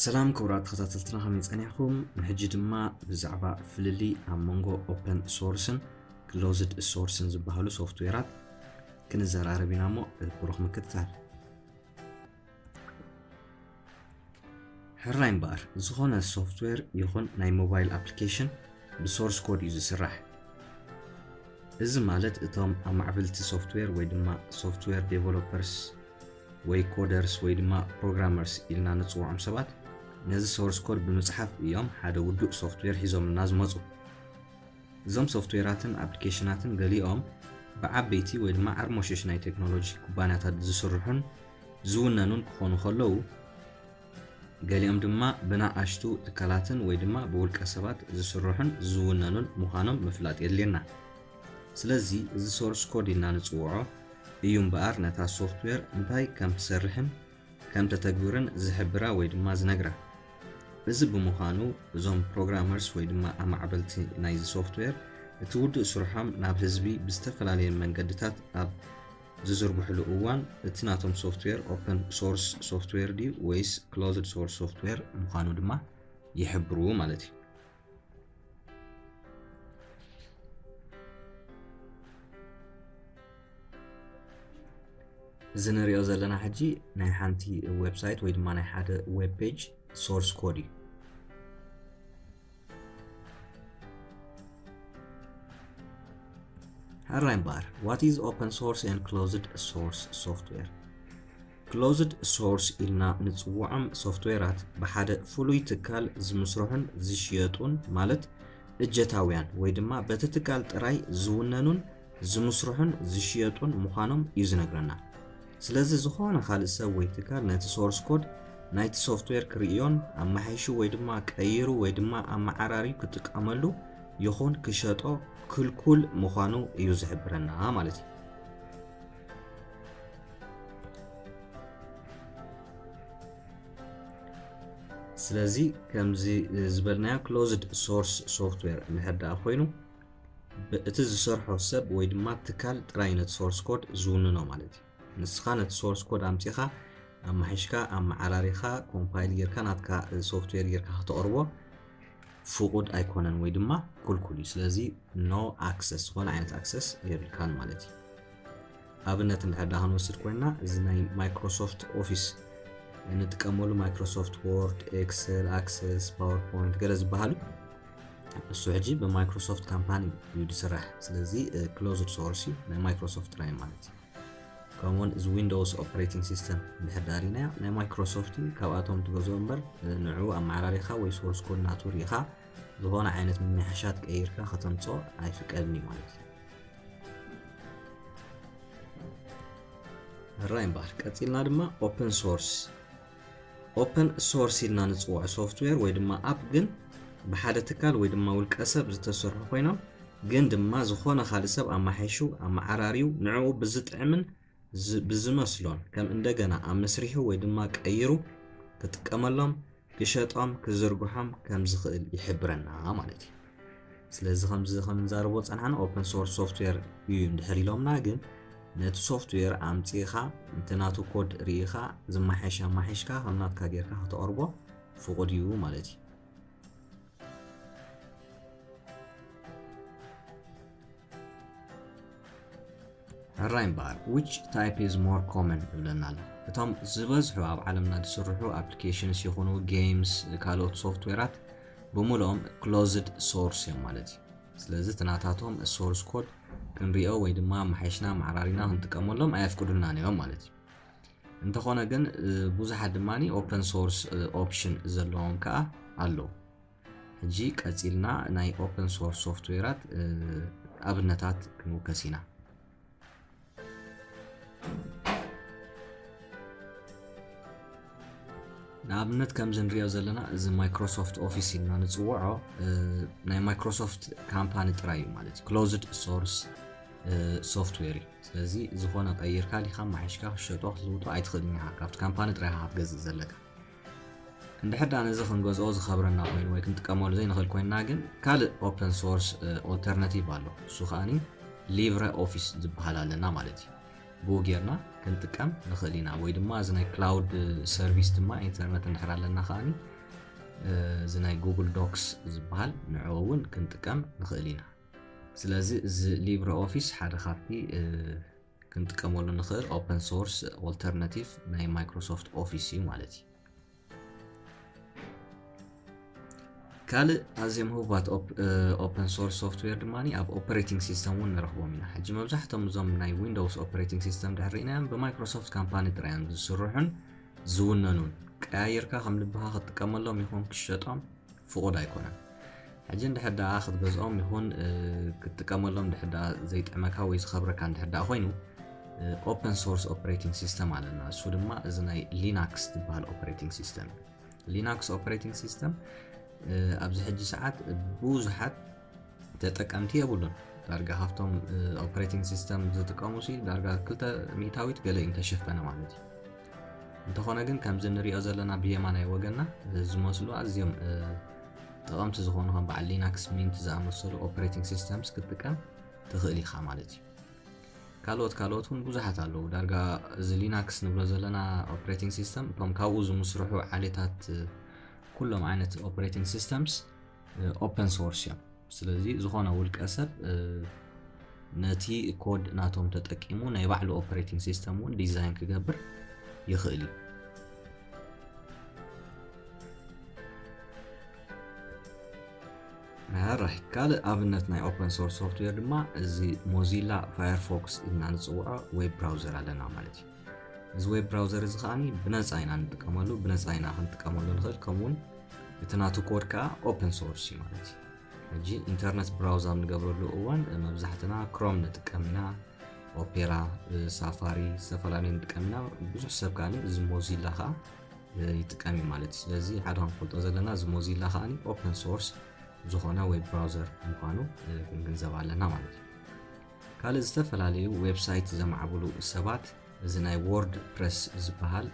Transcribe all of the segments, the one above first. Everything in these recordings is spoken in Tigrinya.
ሰላም ክቡራት ተኸታተልትና፣ ከመይ ጸኒሕኩም? ንሕጂ ድማ ብዛዕባ ፍልልይ ኣብ መንጎ ኦፐን ሶርስን ክሎዝድ ሶርስን ዝበሃሉ ሶፍትዌራት ክንዘራረብ ኢና እሞ ብሩኽ ምክትታል። ሕራይ እምበኣር፣ ዝኾነ ሶፍትዌር ይኹን ናይ ሞባይል ኣፕሊኬሽን ብሶርስ ኮድ እዩ ዝስራሕ። እዚ ማለት እቶም ኣማዕብልቲ ሶፍትዌር ወይ ድማ ሶፍትዌር ዴቨሎፐርስ ወይ ኮደርስ ወይ ድማ ፕሮግራመርስ ኢልና ንጽውዖም ሰባት ነዚ ሶርስ ኮድ ብምጽሓፍ እዮም ሓደ ውዱእ ሶፍትዌር ሒዞምልና ዝመጹ። እዞም ሶፍትዌራትን ኣፕሊኬሽናትን ገሊኦም ብዓበይቲ ወይ ድማ ዓርሞሽሽ ናይ ቴክኖሎጂ ኩባንያታት ዝስርሑን ዝውነኑን ክኾኑ ከለዉ፣ ገሊኦም ድማ ብናኣሽቱ ትካላትን ወይ ድማ ብውልቀ ሰባት ዝስርሑን ዝውነኑን ምዃኖም ምፍላጥ የድልየና። ስለዚ እዚ ሶርስ ኮድ ኢልና ንጽውዖ እዩ እምበኣር ነታ ሶፍትዌር እንታይ ከም ትሰርሕን ከም ተተግብርን ዝሕብራ ወይ ድማ ዝነግራ። እዚ ብምዃኑ እዞም ፕሮግራመርስ ወይ ድማ ኣማዕበልቲ ናይዚ ሶፍትዌር እቲ ውዱእ ስርሖም ናብ ህዝቢ ብዝተፈላለየ መንገድታት ኣብ ዝዝርግሕሉ እዋን እቲ ናቶም ሶፍትዌር ኦፐን ሶርስ ሶፍትዌር ድዩ ወይስ ክሎዝድ ሶርስ ሶፍትዌር ምዃኑ ድማ ይሕብሩ ማለት እዩ። እዚ ንሪኦ ዘለና ሕጂ ናይ ሓንቲ ዌብሳይት ወይ ድማ ናይ ሓደ ዌብ ፔጅ ሶርስ ኮድ እዩ። ሕራይ እምበኣር፣ what is open source and closed source software? ክሎዝድ ሶርስ ኢልና ንጽውዖም ሶፍትዌራት ብሓደ ፍሉይ ትካል ዝምስርሑን ዝሽየጡን፣ ማለት እጀታውያን ወይ ድማ በቲ ትካል ጥራይ ዝውነኑን ዝምስርሑን ዝሽየጡን ምዃኖም እዩ ዝነግረና። ስለዚ ዝኾነ ካልእ ሰብ ወይ ትካል ነቲ ሶርስ ኮድ ናይቲ ሶፍትዌር ክርእዮን ኣመሓይሹ ወይ ድማ ቀይሩ ወይ ድማ ኣመዓራርዩ ክጥቀመሉ ይኹን ክሸጦ ክልኩል ምዃኑ እዩ ዝሕብረና ማለት እዩ። ስለዚ ከምዚ ዝበልናዮ ክሎዝድ ሶርስ ሶፍትዌር እንድሕር ደኣ ኮይኑ፣ ብ-፣ እቲ ዝሰርሖ ሰብ ወይ ድማ ትካል ጥራይ ነቲ ሶርስ ኮድ ዝውንኖ ማለት እዩ። ንስኻ ነቲ ሶርስ ኮድ ኣምጺኻ፣ ኣማሒሽካ፣ ኣመዓራሪኻ፣ ኮምፓይል ጌርካ፣ ናትካ ሶፍትዌር ጌርካ ከተቕርቦ ፍቑድ ኣይኮነን ወይ ድማ ክልኩል እዩ። ስለዚ ኖ ኣክሰስ፣ ዝኾነ ዓይነት ኣክሰስ የብልካን ማለት እዩ። ኣብነት እንድሕር ደኣ ክንወስድ ኮይንና፣ እዚ ናይ ማይክሮሶፍት ኦፊስ እንጥቀመሉ፣ ማይክሮሶፍት ወርድ፣ ኤክሰል፣ ኣክሰስ፣ ፓወርፖይንት፣ ገለ ዝበሃሉ፣ እሱ ሕጂ ብማይክሮሶፍት ካምፓኒ እዩ ዝስራሕ። ስለዚ ክሎዝድ ሶርስ እዩ፣ ናይ ማይክሮሶፍት ጥራይ ማለት እዩ። ከምኡውን እዚ ዊንዶውስ ኦፕሬቲንግ ሲስተም እንድሕር ደኣ ሪእናዮ፣ ናይ ማይክሮሶፍት እዩ፣ ካብኣቶም ትገዝኦ እምበር ንዕኡ ኣመዓራሪኻ ወይ ሶርስ ኮድ ናቱ ርኢኻ ዝኾነ ዓይነት ምምሕያሻት ቀይርካ ከተምጽኦ ኣይፍቀድን እዩ ማለት እዩ። ሕራይ እምበኣር፣ ቀጺልና ድማ ኦፕን ሶርስ። ኦፕን ሶርስ ኢልና ንጽውዖ ሶፍትዌር ወይ ድማ ኣፕ ግን ብሓደ ትካል ወይ ድማ ውልቀ ሰብ ዝተሰርሑ ኮይኖም፣ ግን ድማ ዝኾነ ካልእ ሰብ ኣመሓይሹ፣ ኣመዓራርዩ፣ ንዕኡ ብዝጥዕምን ዝ-፣ ብዝመስሎን ከም እንደገና ኣመስሪሑ ወይ ድማ ቀይሩ ክጥቀመሎም፣ ክሸጦም፣ ክዝርግሖም ከም ዝኽእል ይሕብረና ማለት እዩ። ስለዚ ከምዚ ከም ንዛረቦ ጸናሕና ኦፕን ሶርስ ሶፍትዌር እዩ እንድሕር ኢሎምና ግን ነቲ ሶፍትዌር ኣምጺእኻ፣ እቲ ናቱ ኮድ ርኢኻ፣ ዝመሓየሽ ኣማሒሽካ፣ ከም ናትካ ጌርካ ከተቕርቦ ፍቑድ እዩ ማለት እዩ። ሕራይ እምበኣር፣ which type is more common ይብለና ኣሎ። እቶም ዝበዝሑ ኣብ ዓለምና ዝስርሑ ኣፕሊኬሽንስ ይኹኑ ጌምስ፣ ካልኦት ሶፍትዌራት ብምልኦም ክሎዝድ ሶርስ እዮም ማለት እዩ። ስለዚ እቲ ናታቶም ሶርስ ኮድ ክንሪኦ ወይ ድማ ኣመሓይሽና ኣመዓራሪና ክንጥቀመሎም ኣየፍቅዱልናን እዮም ማለት እዩ። እንተኾነ ግን፣ እ፣ ብዙሓት ድማ ኦፐን ሶርስ፣ እ፣ ኦፕሽን ዘለዎም ከኣ ኣለዉ። ሕጂ ቀጺልና ናይ ኦፐን ሶርስ ሶፍትዌራት፣ እ፣ ኣብነታት ክንውከስ ኢና። ንኣብነት ከምዚ ንሪኦ ዘለና እዚ ማይክሮሶፍት ኦፊስ ኢልና ንጽውዖ፣ እ፣ ናይ ማይክሮሶፍት ካምፓኒ ጥራይ እዩ ማለት እዩ። ክሎዝድ ሶርስ፣ እ፣ ሶፍትዌር እዩ። ስለዚ ዝኾነ ቀይርካ ዲኻ ኣመሓይሽካ ክትሸጦ ክትልውጦ ኣይትኽእልን ኢኻ። ካብቲ ካምፓኒ ጥራይ ኢኻ ክትገዝእ ዘለካ። እንድሕር ደኣ ነዚ ክንገዝኦ ዝኸብረና ኮይኑ ወይ ክንጥቀመሉ ዘይንኽእል ኮይንና ግን ካልእ ኦፐን ሶርስ፣ እ፣ ኦልተርናቲቭ ኣሎ። እሱ ከኣኒ ሊብረ ኦፊስ ዝበሃል ኣለና ማለት እዩ። ብኡ ጌርና ክንጥቀም ንኽእል ኢና። ወይ ድማ እዚ ናይ ክላውድ ሰርቪስ ድማ ኢንተርነት እንድሕር ኣለና ከኣኒ እዚ ናይ ጉግል ዶክስ ዝበሃል ንዕኡ እውን ክንጥቀም ንኽእል ኢና። ስለዚ እዚ ሊብረ ኦፊስ ሓደ ካብቲ ክንጥቀመሉ ንኽእል ኦፕን ሶርስ ኦልተርናቲቭ ናይ ማይክሮሶፍት ኦፊስ እዩ ማለት እዩ። ካልእ ኣዝዮም ህቡባት ኦፕን ሶርስ ሶፍትዌር ድማ ኣብ ኦፐሬቲንግ ሲስተም እውን ንረኽቦም ኢና። ሕጂ መብዛሕቶም እዞም ናይ ዊንዶውስ ኦፐሬቲንግ ሲስተም ድሕር ርኢናዮም ብማይክሮሶፍት ካምፓኒ ጥራይ እዮም ዝስርሑን ዝውነኑን። ቀያይርካ ከም ልብኻ ክትጥቀመሎም ይኹን ክትሸጦም ፍቑድ ኣይኮነን። ሕጂ እንድሕር ደኣ ክትገዝኦም ይኹን ክትጥቀመሎም እንድሕር ደኣ ዘይጥዕመካ ወይ ዝኸብረካ እንድሕር ደኣ ኮይኑ ኦፕን ሶርስ ኦፕሬቲንግ ሲስተም ኣለና። እሱ ድማ እዚ ናይ ሊናክስ ዝበሃል ኦፕሬቲንግ ሲስተም። ሊናክስ ኦፕሬቲንግ ሲስተም ኣብዚ ሕጂ ሰዓት ብዙሓት ተጠቀምቲ የብሉን። ዳርጋ ካብቶም ኦፕሬቲንግ ሲስተም ዝጥቀሙ ሲ ዳርጋ ክልተ ሚእታዊት ገለ እዩ እንተሸፈነ ማለት እዩ። እንተኾነ ግን ከምዚ ንሪኦ ዘለና ብየማናይ ወገንና ዝመስሉ ኣዝዮም ጠቐምቲ ዝኾኑ ከም በዓል ሊናክስ፣ ሚንት ዝኣመሰሉ ኦፕሬቲንግ ሲስተምስ ክትጥቀም ትኽእል ኢኻ ማለት እዩ። ካልኦት ካልኦት እውን ብዙሓት ኣለዉ። ዳርጋ እዚ ሊናክስ ንብሎ ዘለና ኦፕሬቲንግ ሲስተም እቶም ካብኡ ዝምስርሑ ዓሌታት ኩሎም ዓይነት ኦፕሬቲንግ ሲስተምስ ኦፐን ሶርስ እዮም። ስለዚ ዝኾነ ውልቀ ሰብ ነቲ ኮድ ናቶም ተጠቂሙ ናይ ባዕሉ ኦፕሬቲንግ ሲስተም እውን ዲዛይን ክገብር ይኽእል እዩ። ሕራይ ካልእ ኣብነት ናይ ኦፐን ሶርስ ሶፍትዌር ድማ እዚ ሞዚላ ፋየርፎክስ ኢልና ንፅውዖ ዌብ ብራውዘር ኣለና ማለት እዩ። እዚ ዌብ ብራውዘር እዚ ከዓኒ ብነፃ ኢና ንጥቀመሉ፣ ብነፃ ኢና ክንጥቀመሉ ንኽእል። ከምኡውን እቲ ናቱ ኮድ ከዓ ኦፐን ሶርስ እዩ ማለት እዩ። ሕጂ ኢንተርነት ብራውዝ ኣብ ንገብረሉ እዋን መብዛሕትና ክሮም ንጥቀም ኢና፣ ኦፔራ፣ ሳፋሪ፣ ዝተፈላለዩ ንጥቀም ኢና። ብዙሕ ሰብ ከዓኒ እዚ ሞዚላ ከዓ ይጥቀም እዩ ማለት እዩ። ስለዚ ሓደ ክንፈልጦ ዘለና እዚ ሞዚላ ከዓኒ ኦፐን ሶርስ ዝኾነ ዌብ ብራውዘር ምዃኑ ክንግንዘብ ኣለና ማለት እዩ። ካልእ ዝተፈላለዩ ዌብሳይት ዘማዕብሉ ሰባት እዚ ናይ ወርድ ፕረስ ዝበሃል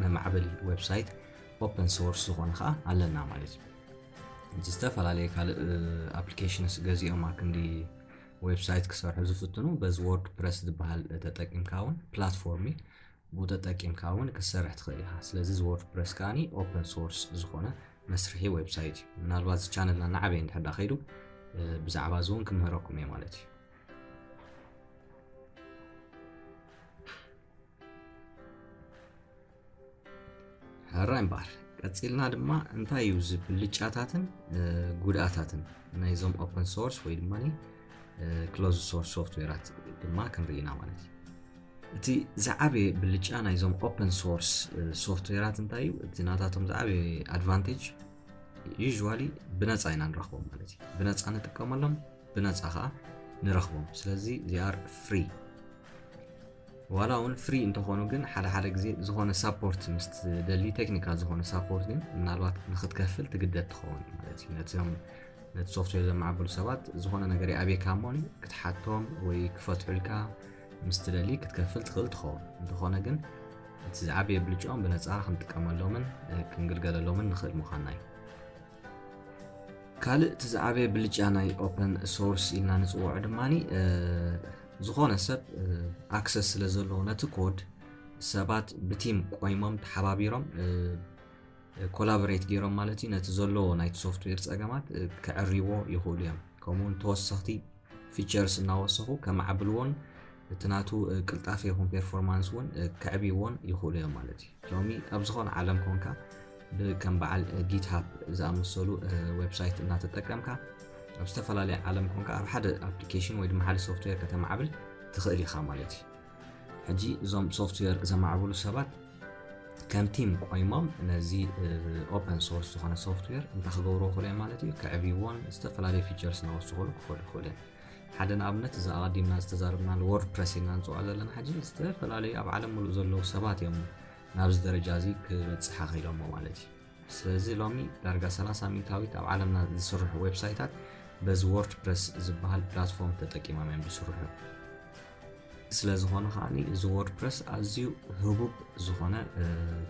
መማዕበሊ ዌብሳይት ኦፐን ሶርስ ዝኾነ ከዓ ኣለና ማለት እዩ። እዚ ዝተፈላለየ ካልእ ኣፕሊኬሽንስ ገዚኦም ኣብ ክንዲ ዌብሳይት ክሰርሑ ዝፍትኑ በዚ ወርድ ፕረስ ዝበሃል ተጠቂምካ እውን ፕላትፎርም ብኡ ተጠቂምካ እውን ክትሰርሕ ትኽእል ኢኻ። ስለዚ እዚ ወርድ ፕረስ ከዓኒ ኦፐን ሶርስ ዝኾነ መስርሒ ዌብሳይት እዩ። ምናልባት እዚ ቻነልና እናዓበየ እንድሕር ዳ ከይዱ ብዛዕባ እዚ እውን ክምህረኩም እየ ማለት እዩ። ሕራይ እምበኣር ቀፂልና ድማ እንታይ እዩ እዚ ብልጫታትን ጉድኣታትን ናይዞም ኦፐን ሶርስ ወይ ድማ ክሎዝ ሶርስ ሶፍትዌራት ድማ ክንርኢ ኢና ማለት እዩ። እቲ ዝዓበየ ብልጫ ናይዞም ኦፐን ሶርስ ሶፍትዌራት እንታይ እዩ? እቲ ናታቶም ዝዓበየ ኣድቫንቴጅ ዩዥዋሊ ብነፃ ኢና ንረኽቦም ማለት እዩ። ብነፃ ንጥቀመሎም፣ ብነፃ ከዓ ንረኽቦም። ስለዚ they are free። ዋላ እውን ፍሪ እንተኾኑ ግን ሓደ ሓደ ግዜ ዝኾነ ሳፖርት ምስ ትደሊ ቴክኒካል ዝኾነ ሳፖርት ግን ምናልባት ንክትከፍል ትግደድ ትኸውን ማለት እዩ። ነቲ ሶፍትዌር ዘማዕበሉ ሰባት ዝኾነ ነገር ይኣብየካ እሞ ክትሓቶም ወይ ክፈትሑልካ ምስ ትደሊ ክትከፍል ትኽእል ትኸውን። እንተኾነ ግን እቲ ዝዓበየ ብልጫኦም ብነፃ ክንጥቀመሎምን ክንግልገለሎምን ንኽእል ምዃንና እዩ። ካልእ እቲ ዝዓበየ ብልጫ ናይ ኦፐን ሶርስ ኢልና ንፅውዖ ድማ ዝኾነ ሰብ ኣክሰስ ስለ ዘለዎ ነቲ ኮድ ሰባት ብቲም ቆይሞም ተሓባቢሮም ኮላቦሬት ገይሮም ማለት እዩ ነቲ ዘለዎ ናይቲ ሶፍትዌር ፀገማት ከዕርይዎ ይኽእሉ እዮም። ከምኡውን ተወሰኽቲ ፊቸርስ እናወሰኹ ከማዕብልዎን እቲ ናቱ ቅልጣፈ ይኹን ፐርፎርማንስ እውን ከዕብይዎን ይኽእሉ እዮም ማለት እዩ። ሎሚ ኣብ ዝኾነ ዓለም ኮንካ ብከም በዓል ጊትሃብ ዝኣመሰሉ ዌብሳይት እናተጠቀምካ ኣብ ዝተፈላለየ ዓለም ኮንካ ኣብ ሓደ ኣፕሊኬሽን ወይ ድማ ሓደ ሶፍትዌር ከተማዕብል ትኽእል ኢኻ ማለት እዩ። ሕጂ እዞም ሶፍትዌር ዘማዕብሉ ሰባት ከም ቲም ቆይሞም ነዚ ኦፐን ሶርስ ዝኾነ ሶፍትዌር እንታይ ክገብሩ ይኽእሉ እዮም ማለት እዩ። ከዕብይዎን ዝተፈላለዩ ፊቸርስ እናወሰኹሉ ክኸዱ ይኽእሉ እዮም። ሓደ ንኣብነት እዚ ኣቐዲምና ዝተዛረብናሉ ወርድ ፕረስ ኢልና ንፅውዖ ዘለና ሕጂ ዝተፈላለዩ ኣብ ዓለም ሙሉእ ዘለዉ ሰባት እዮም ናብዚ ደረጃ እዚ ክበፅሓ ኽኢሎሞ ማለት እዩ። ስለዚ ሎሚ ዳርጋ ሰላሳ ሚእታዊት ኣብ ዓለምና ዝስርሑ ዌብሳይታት በዚ ወርድ ፕረስ ዝበሃል ፕላትፎርም ተጠቂሞም እዮም ዝስርሑ። ስለ ዝኾነ ከዓኒ እዚ ወርድ ፕረስ ኣዝዩ ህቡብ ዝኾነ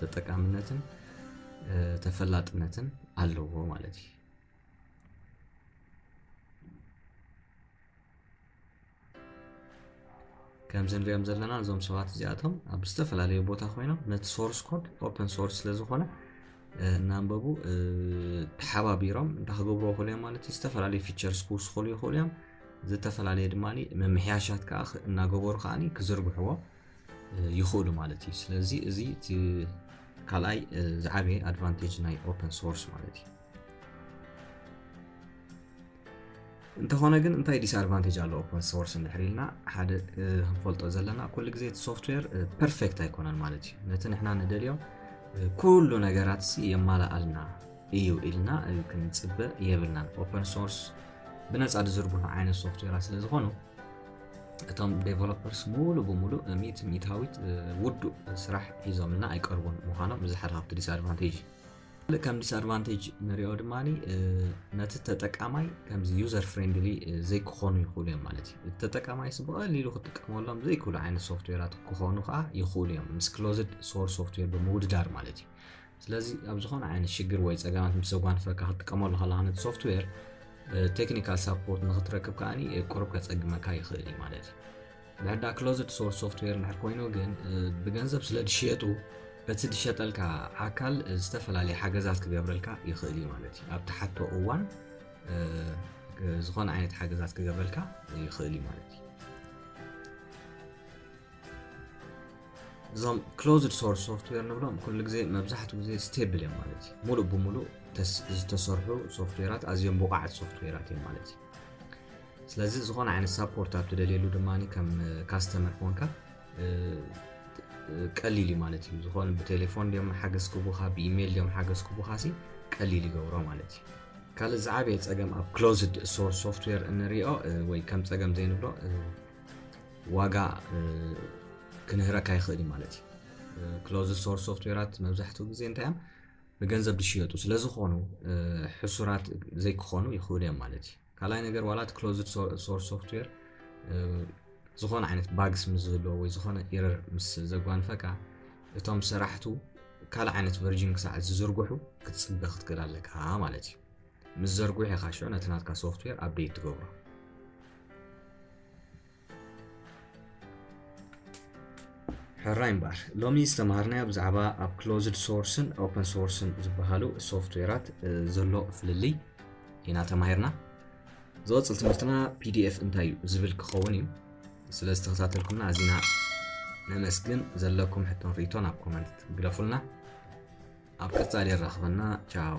ተጠቃምነትን ተፈላጥነትን ኣለዎ ማለት እዩ። ከምዚ ንሪኦም ዘለና እዞም ሰባት እዚኣቶም ኣብ ዝተፈላለዩ ቦታ ኮይኖም ነቲ source code open source ስለ ዝኾነ እናንበቡ ተሓባቢሮም እንታይ ክገብርዎ ይኽእሉ እዮም ማለት እዩ። ዝተፈላለዩ features ክውስኹሉ ይኽእሉ እዮም። ዝተፈላለየ ድማ ምምሕያሻት ከዓ እናገበሩ ከዓ ክዝርግሕዎ ይኽእሉ ማለት እዩ። ስለዚ እዚ እቲ ካልኣይ ዝዓበየ advantage ናይ open source ማለት እዩ። እንተኾነ ግን እንታይ disadvantage ኣሎ open source እንድሕር ኢልና ሓደ ክንፈልጦ ዘለና ኩሉ ግዜ እቲ software perfect ኣይኮነን ማለት እዩ። ነቲ ንሕና ንደልዮ ኩሉ ነገራት የማላኣልና እዩ ኢልና ክንፅበ የብልናን። Open source ብነፃ ዝዝርግሑ ዓይነት software ስለ ዝኾኑ እቶም developers ሙሉ ብሙሉ ሚእቲ ሚእታዊት ውዱእ ስራሕ ሒዞምልና ኣይቀርቡን ምዃኖም እዚ ሓደ ካብቲ disadvantage እዩ። ከም disadvantage ንሪኦ ድማ ነቲ ተጠቃማይ ከምዚ user friendly ዘይክኾኑ ይኽእሉ እዮም ማለት እዩ። እቲ ተጠቃማይስ ብቐሊሉ ክጥቀመሎም ዘይክእሉ ዓይነት software ት ክኾኑ ከዓ ይኽእሉ እዮም ምስ closed source software ብምውድዳር ማለት እዩ። ስለዚ ኣብ ዝኾነ ዓይነት ሽግር ወይ ፀገማት ምስ ዘጓንፈካ ክትጥቀመሉ ከለካ ነቲ software technical support ንክትረክብ ከዓ ቁሩብ ከፀግመካ ይኽእል እዩ ማለት እዩ። ድሕር ዳ closed source software እንድሕር ኮይኑ ግን ብገንዘብ ስለ ዝሽየጡ እቲ ዝሸጠልካ ኣካል ዝተፈላለየ ሓገዛት ክገብረልካ ይኽእል እዩ ማለት እዩ። ኣብ ትሓቶ እዋን ዝኾነ ዓይነት ሓገዛት ክገብረልካ ይኽእል እዩ ማለት እዩ። እዞም closed source software ንብሎም ኩሉ ግዜ መብዛሕትኡ ግዜ stable እዮም ማለት እዩ። ሙሉእ ብሙሉእ ዝተሰርሑ software ት ኣዝዮም ብቑዓት software ት እዮም ማለት እዩ። ስለዚ ዝኾነ ዓይነት support ኣብ ትደልየሉ ድማ ከም customer ኮንካ ቀሊል እዩ ማለት እዩ። ዝኾነ ብቴሌፎን ድዮም ሓገዝ ክቡኻ ብኢሜይል ድዮም ሓገዝ ክቡኻ ሲ ቀሊል ይገብሮ ማለት እዩ። ካልእ ዝዓበየ ፀገም ኣብ closed source software እንሪኦ ወይ ከም ፀገም ዘይንብሎ ዋጋ ክንህረካ ይኽእል እዩ ማለት እዩ። Closed source software ት መብዛሕትኡ ግዜ እንታይ እዮም ብገንዘብ ዝሽየጡ ስለዝኾኑ ሕሱራት ዘይክኾኑ ይኽእሉ እዮም ማለት እዩ። ካልኣይ ነገር ዋላ እቲ closed source software ዝኾነ ዓይነት bugs ምስ ዝህልዎ ወይ ዝኾነ error ምስ ዘጓንፈካ እቶም ሰራሕቱ ካልእ ዓይነት version ክሳዕ ዝዝርግሑ ክትፅበ ክትክእል ኣለካ ማለት እዩ። ምስ ዘርግሑ ኢኻ ሽዑ ነቲ ናትካ software update ትገብሮ። ሕራይ እምበኣር ሎሚ ዝተምሃርናዮ ብዛዕባ ኣብ closed source ን open source ን ዝበሃሉ software ት ዘሎ ፍልልይ ኢና ተማሂርና። ዝቕፅል ትምህርትና ፒዲኤፍ እንታይ እዩ ዝብል ክኸውን እዩ። ስለ ዝተኸታተልኩምና ኣዚና ነመስግን። ዘለኩም ሕቶን ርእይቶን ኣብ comment ግደፉልና። ኣብ ቀፃሊ የራኽበና። ቻው።